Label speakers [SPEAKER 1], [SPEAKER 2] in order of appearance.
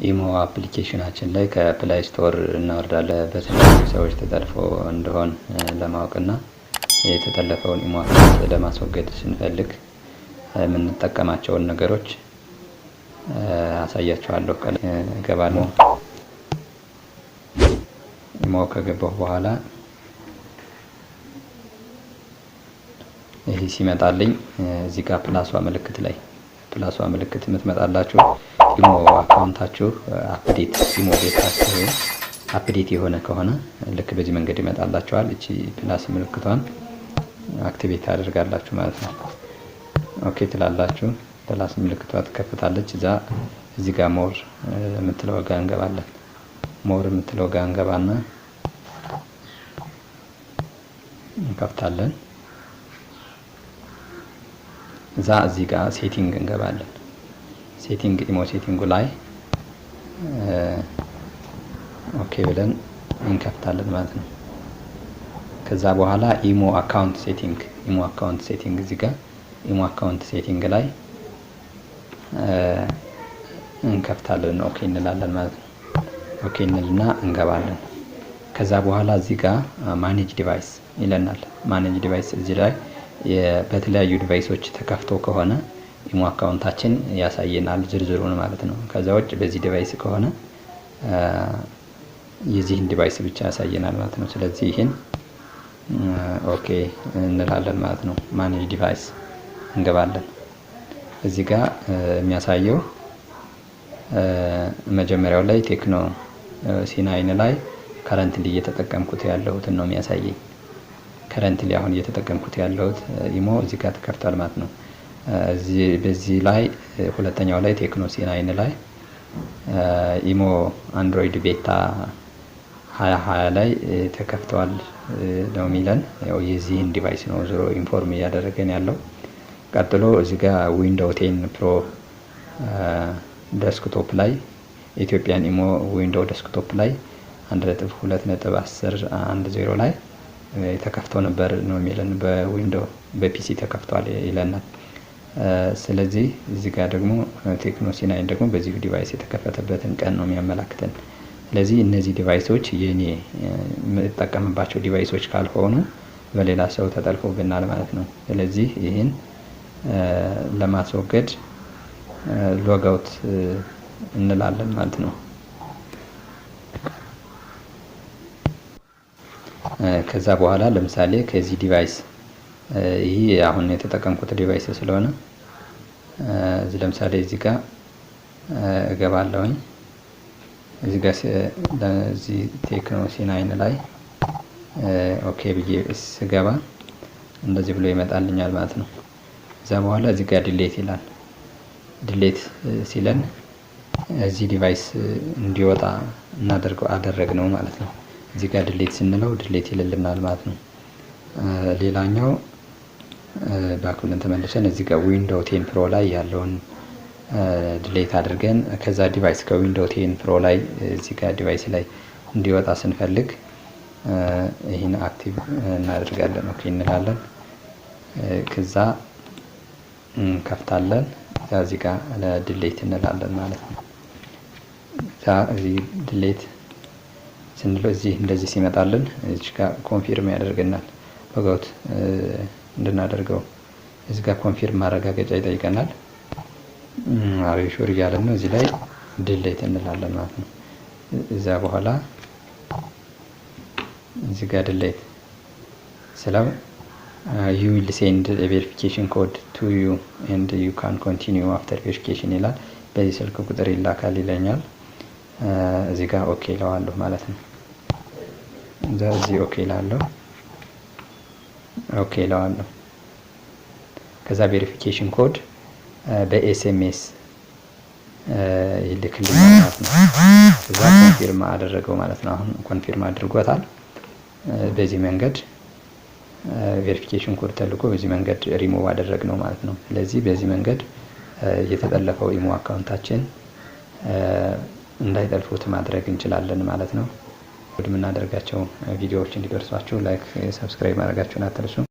[SPEAKER 1] ኢሞ application ኣችን ላይ ከ Play Store እናወርዳለን። በተለያዩ ሰዎች ተጠልፎ እንደሆን ለማወቅና የተጠለፈውን ኢሞ account ለማስወገድ ስንፈልግ የምንጠቀማቸውን ነገሮች አሳያችኋለሁ። እገባለሁ። ኢሞ ከገባሁ በኋላ ይህ ሲመጣልኝ እዚህ ጋር plus ዋ ምልክት ላይ፣ plus ዋ ምልክት የምትመጣላችሁ ኢሞ account ኣችሁ update፣ ኢሞ beta ኣችሁ update የሆነ ከሆነ ልክ በዚህ መንገድ ይመጣላችኋል። እቺ plus ምልክቷን activate ታደርጋላችሁ ማለት ነው። Okay ትላላችሁ። Plus ምልክቷ ትከፍታለች። እዛ እዚህ ጋር more የምትለው ጋር እንገባለን። More የምትለው ጋር እንገባና እንከፍታለን። እዛ እዚህ ጋር setting እንገባለን። Setting፣ ኢሞ setting ኡ ላይ okay ብለን እንከፍታለን ማለት ነው። ከዛ በኋላ ኢሞ account setting፣ ኢሞ account setting፣ እዚህ ጋር ኢሞ account setting ላይ እንከፍታለን። Okay እንላለን ማለት ነው። Okay እንልና እንገባለን። ከዛ በኋላ እዚህ ጋር manage device ይለናል። Manage device እዚህ ላይ በተለያዩ device ኦች ተከፍቶ ከሆነ ኢሞ account ኣችን ያሳየናል ዝርዝሩን ማለት ነው። ከዛ ውጭ በዚህ device ከሆነ የዚህን device ብቻ ያሳየናል ማለት ነው። ስለዚህ ይህን okay እንላለን ማለት ነው። Manage device እንገባለን። እዚህ ጋር የሚያሳየው መጀመሪያው ላይ Tecno C9 ላይ currently እየተጠቀምኩት ያለሁትን ነው የሚያሳየኝ። Currently አሁን እየተጠቀምኩት ያለሁት ኢሞ እዚህ ጋር ተከፍቷል ማለት ነው። በዚህ ላይ ሁለተኛው ላይ Tecno C9 ላይ ኢሞ Android beta 2020 ላይ ተከፍተዋል ነው የሚለን። ያው የዚህን device ነው ዞሮ inform እያደረገን ያለው። ቀጥሎ እዚህ ጋር Window 10 Pro desktop ላይ፣ Ethiopian ኢሞ Window desktop ላይ 1.2.10.10 ላይ ተከፍቶ ነበር ነው የሚለን። በ Window በ PC ተከፍቷል ይለናል። ስለዚህ እዚህ ጋር ደግሞ Tecno C9 ደግሞ በዚሁ device የተከፈተበትን ቀን ነው የሚያመላክተን። ስለዚህ እነዚህ device ኦች የኔ የምጠቀምባቸው device ኦች ካልሆኑ በሌላ ሰው ተጠልፎብናል ማለት ነው። ስለዚህ ይህን ለማስወገድ logout እንላለን ማለት ነው። ከዛ በኋላ ለምሳሌ ከዚህ device፣ ይህ አሁን የተጠቀምኩት device ስለሆነ፣ እዚህ ለምሳሌ እዚህ ጋር እገባለሁኝ። እዚህ ጋር እዚህ Tecno C9 ላይ okay ብዬ ስገባ እንደዚህ ብሎ ይመጣልኛል ማለት ነው። ከዛ በኋላ እዚህ ጋር delete ይላል። Delete ሲለን እዚህ device እንዲወጣ እናደርገው አደረግነው ማለት ነው። እዚህ ጋር delete ስንለው delete ይልልናል ማለት ነው። ሌላኛው back ብለን ተመልሰን እዚህ ጋር Window 10 Pro ላይ ያለውን delete አድርገን ከዛ device ከ Window 10 Pro ላይ እዚህ ጋር device ላይ እንዲወጣ ስንፈልግ ይህን active እናደርጋለን። Okay እንላለን። ከዛ እንከፍታለን። እዛ እዚህ ጋር delete እንላለን ማለት ነው። እዛ እዚህ delete ስንለው እዚህ እንደዚህ ሲመጣልን እዚህ ጋር confirm ያደርገናል። Logout እንድናደርገው እዚህ ጋር confirm ማረጋገጫ ይጠይቀናል። Are you sure እያለን ነው። እዚህ ላይ delete እንላለን ማለት ነው። እዛ በኋላ እዚህ ጋር delete ስለው "You will send verification code to you and you can continue after verification" ይላል። በዚህ ስልክ ቁጥር ይላካል ይለኛል። እዚህ ጋር okay እለዋለሁ ማለት ነው። እዛ እዚህ okay እላለሁ። Okay እለዋለሁ። ከዛ verification code በ SMS ይልክልኛል ማለት ነው። ከዛ confirm አደረገው ማለት ነው። አሁን confirm አድርጎታል። በዚህ መንገድ verification code ተልኮ በዚህ መንገድ ሪሞቭ አደረግነው ማለት ነው። ስለዚህ በዚህ መንገድ የተጠለፈው ኢሞ account ኣችን እንዳይጠልፉት ማድረግ እንችላለን ማለት ነው። የምናደርጋቸው ቪዲዮዎች እንዲደርሷችሁ like፣ subscribe ማድረጋችሁን አትርሱ።